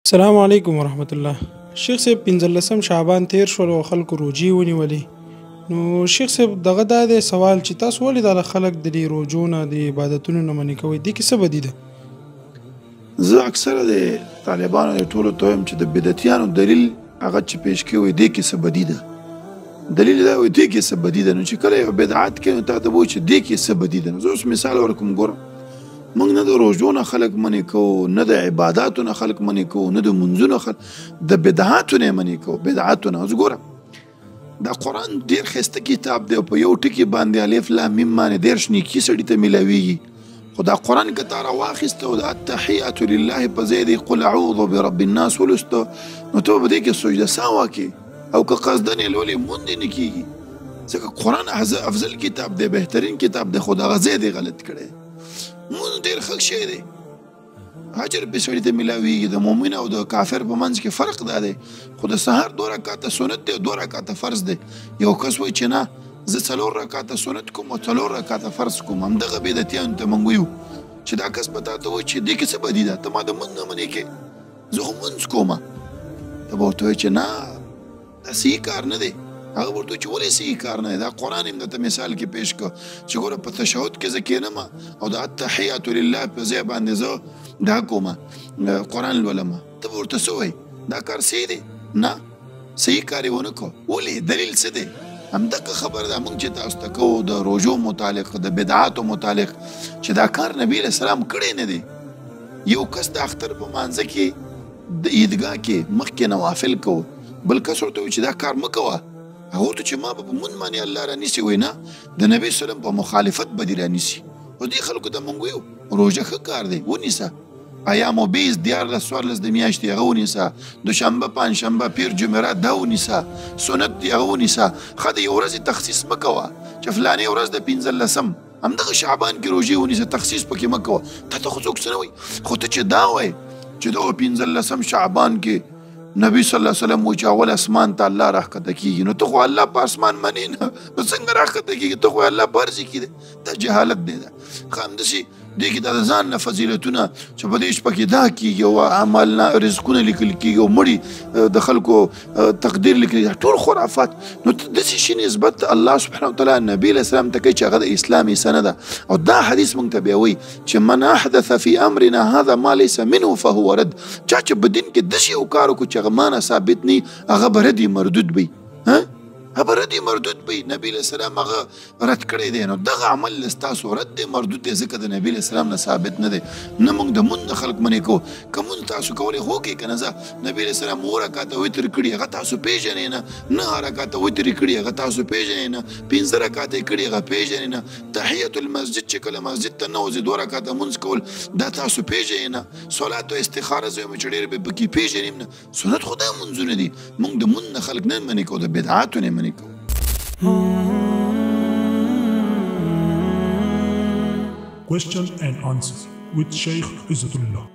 السلام علیکم ورحمت الله. شیخ صاحب، 15 شعبان تیر شول او خلکو روجې ونیولې. نو شیخ صاحب، دغه دا دی سوال چې تاسو ولې دا خلک د دې روجو نه، د عبادتونو نه منع کوئ؟ دې کې څه بدي ده؟ زه اکثره د طالبانو د ټولو ته وایم چې د بدعتیانو دلیل هغه چې پیش کوي، دې کې څه بدي ده. دلیل دا وایي دې کې څه بدي ده. نو چې کله یو بدعت کوي، نو تا ته به وایي چې دې کې څه بدي ده. نو زه اوس مثال ورکوم. ګوره، موږ نه د روژو نه خلک منع کوو، نه د عباداتو نه خلک منع کوو، نه د مونځونو خلک، د بدعاتو نه منع کوو، بدعاتو نه. اوس ګوره، دا قرآن ډېر ښایسته کتاب دی او په یو ټکي باندې الف لام میم باندې 30 نیکي سړي ته میلاویږي. خو دا قرآن که تا راواخیسته او د التحیات لله په ځای د قل اعوذ برب الناس ولوسته، نو ته به په دې کې سجده سهوه کې او که قصداً یې لولې، مونځ دې نه کېږي، ځکه قرآن افضل کتاب دی، بهترین کتاب دی، خو دغه ځای دې غلط کړی. مونځ ډېر ښه شی دی، اجر پې سړي ته میلاویږي. د مؤمن او د کافر په منځ کې فرق دا دی. خو د سهار 2 رکعته سنت دی، 2 رکعته فرض دی. یو کس وایي چې نه، زه 4 رکعته سنت کوم او 4 رکعته فرض کوم. همدغه بدعتیانو ته موږ وایو چې دا کس به تا ته وایي چې دې کې څه بدي ده، ته ما د مونځ نه منې کې، زه خو مونځ کومه. ته به ورته وایې چې نه، دا صحیح کار نه دی. هغه ورته چې ولې صحیح کار نه دی؟ دا قرآن هم درته مثال کې پیش کړ چې ګوره، په تشهد کې زه کښېنم او د التحیات لله په ځای باندې زه دا کومه، قرآن لولم. ته به ورته څه وایې؟ دا کار صحیح دی؟ نه، صحیح کار یې ونه کړ. ولې؟ دلیل څه دی؟ همدغه خبره ده موږ چې تاسو ته کوو د روژو متعلق، د بدعاتو متعلق، چې دا کار نبي علیه السلام کړی نه دی. یو کس د اختر په مانځه کې د عیدګاه کې مخکې نوافل کوو، بل کس ورته وایي چې دا کار مه کوه. هغه ورته چې ما به په مونځ باندې الله رانیسي، وایي نه، د نبي سلم په مخالفت به دې رانیسي. خو دې خلکو ته موږ وایو روژه ښه کار دی، ونیسه. ایامو بیز 13 14 د میاشتې هغه ونیسه، دوشنبه، پنجشنبه، پیر، جمعرات دا ونیسه، سنت دی هغه ونیسه. ښه د یو ورځې تخصیص مه کوه چې فلانې ورځ د 15 همدغه شعبان کې روژې ونیسه، تخصیص پکې مه کوه. تا ته خو څوک څه نه وایي. خو ته چې دا وایې چې دغه 15 شعبان کې نبی صلی الله علیه وسلم وایي چې اول اسمان ته الله راښکته کېږي، نو ته خو الله په اسمان منې نه، نو څنګه راښکته کېږي؟ ته خو الله په عرض کې دی. دا جهالت دی. دا ښه همداسې دې کې دا د ځان نه فضیلتونه چې په دې شپه کې دا کېږي او عمل نه رزقونه لیکل کېږي او مړي د خلکو تقدیر لیکل کېږي، ټول خرافات. نو داسې شي نسبت الله سبحانه وتعالی نبي علیه السلام ته کوي چې هغه د اسلام حصه نه ده. او دا حدیث موږ ته بیا وایي چې من احدث فی امرنا هذا ما لیس منه فهو رد. چا چې په دین کې داسې یو کار وکړو چې هغه ما نه ثابت نه، هغه به ردي مردود وي، هغه ردي مردود وي. نبي علیه السلام هغه رد کړی دی. نو دغه عمل ستاسو رد دی، مردود دی، ځکه د نبي علیه السلام نه ثابت نه دی. نه موږ د مونځ نه خلک منع کوو. که مونځ تاسو کولی خو وکړئ که نه، ځه نبي علیه السلام 7 رکعته وتر کړي، هغه تاسو پېژنئ نه، 9 رکعته وتر کړي، هغه تاسو پېژنئ نه، 5 رکعته یې کړي، هغه پېژنئ نه، تحیت المسجد چې کله مسجد ته ننوځي 2 رکعته مونځ کول، دا تاسو پېژنئ نه، صلات او استخاره زه وایم چې ډېر به پکې پېژنئ نه. سنت خو دا مونځونه دي. موږ د مونځ نه خلک نه منع کوو، د بدعاتو نه منع کوو. Question and answer with Sheikh Izzatullah.